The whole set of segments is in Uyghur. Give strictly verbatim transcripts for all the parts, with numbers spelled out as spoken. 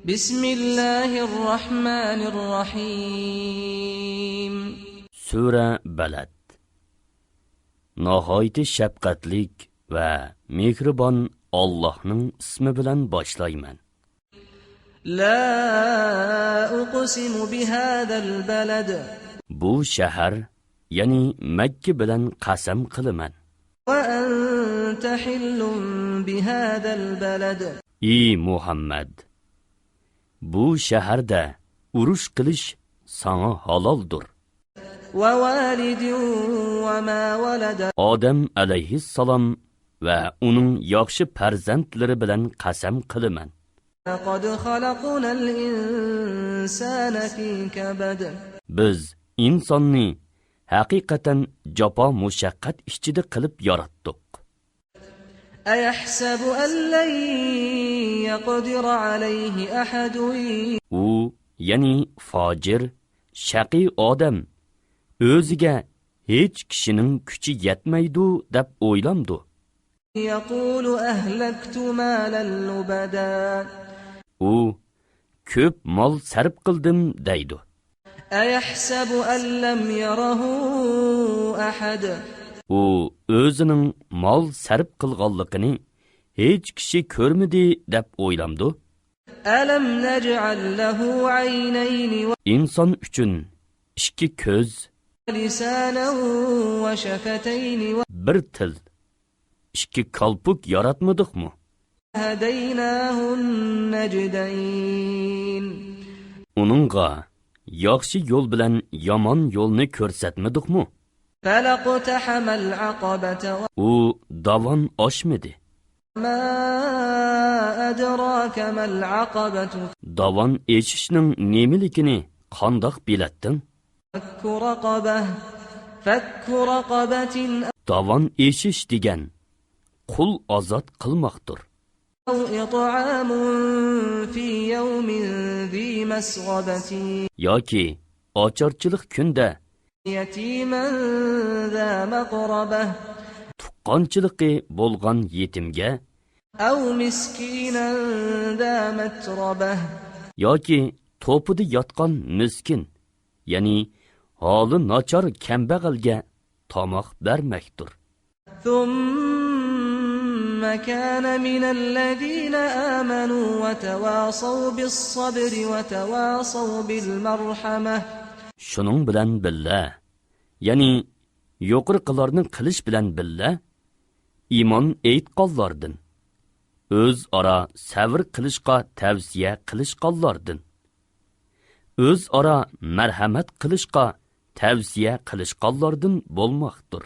بسم الله الرحمن الرحيم. سۈرە بەلەد. ناھايىتى شەپقەتلىك ۋە مېھرىبان ئاللاھنىڭ ئىسمى بىلەن باشلايمەن. لا أقسم بهذا البلد. بۇ شەھەر، يەنى مەككە بىلەن قەسەم قىلىمەن. وأنت حل بهذا البلد. ئى مۇھەممەد! بۇ شەھەردە ئۇرۇش قىلىش ساڭا ھالالدۇر. ووالد وما ولد. ئادەم ئەلەيھىسسالام ۋە ئۇنىڭ ياخشى پەرزەنتلىرى بىلەن قەسەم قىلىمەن. لقد خلقنا الإنسان في كبد. بىز ئىنساننى ھەقىقەتەن جاپا-مۇشەققەت ئىچىدە قىلىپ ياراتتۇق. أيحسب أن لن يقدر عليه أحد. ئۇ، يەنى فاجىر، شەقىي ئادەم، ئۆزىگە ھېچ كىشىنىڭ كۈچى يەتمەيدۇ دەپ ئويلامدۇ؟ يقول أهلكت مالا لبدا. ئۇ، كۆپ مال سەرپ قىلدىم دەيدۇ. أيحسب أن لم يره أحد. ئۇ ئۆزىنىڭ مال سەرپ قىلغانلىقىنى ھېچ كىشى كۆرمىدى دەپ ئويلامدۇ؟ ألم نجعل له عينين و- ئىنسان ئۈچۈن ئىككى كۆز، لسانا وشفتين و- بىر تىل، ئىككى كالپۇك ياراتمىدۇقمۇ؟ هديناه النجدين. ئۇنىڭغا ياخشى يول بىلەن يامان يولنى كۆرسەتمىدۇقمۇ؟ فلا اقتحم العقبة و- ئۇ داۋان ئاشمىدى. ما أدراك ما العقبة. داۋان ئېشىشنىڭ نېمىلىكىنى قانداق بىلەتتىڭ؟ فك رقبة. فك رقبة. داۋان ئېشىش دېگەن قۇل ئازاد قىلماقتۇر. أو إطعام في يوم ذي مسغبة. ياكى ئاچارچىلىق كۈندە يتيما ذا مقربة. تۇغقانچىلىقى بولغان يېتىمگە. أو مسكينا ذا متربة. ياكى توپىدا ياتقان مىسكىن، يەنى ھالى ناچار كەمبەغەلگە تاماق بەرمەكتۇر. ثم كان من الذين آمنوا وتواصوا بالصبر وتواصوا بالمرحمة. شۇنىڭ بىلەن بىللە، يەنى يۇقىرىقىلارنى قىلىش بىلەن بىللە، ئىمان ئېيتقانلاردىن، ئۆزئارا سەۋر قىلىشقا تەۋسىيە قىلىشقانلاردىن، ئۆزئارا مەرھەمەت قىلىشقا تەۋسىيە قىلىشقانلاردىن بولماقتۇر.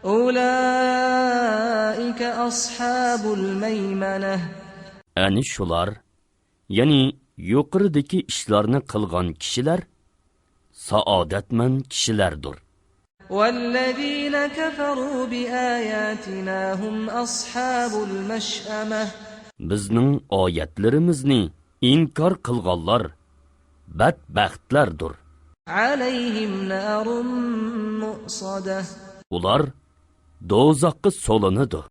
أولئك أصحاب الميمنة. ئەنە شۇلار، يەنى يۇقىرىدىكى ئىشلارنى قىلغان كىشىلەر سائادەتمەن كىشىلەردۇر. والذين كفروا بآياتنا هم أصحاب المشأمة. بىزنىڭ ئايەتلىرىمىزنى ئىنكار قىلغانلار بەتبەختلەردۇر. عليهم نار مؤصدة. ئۇلار دوزاخقا سولىنىدۇ.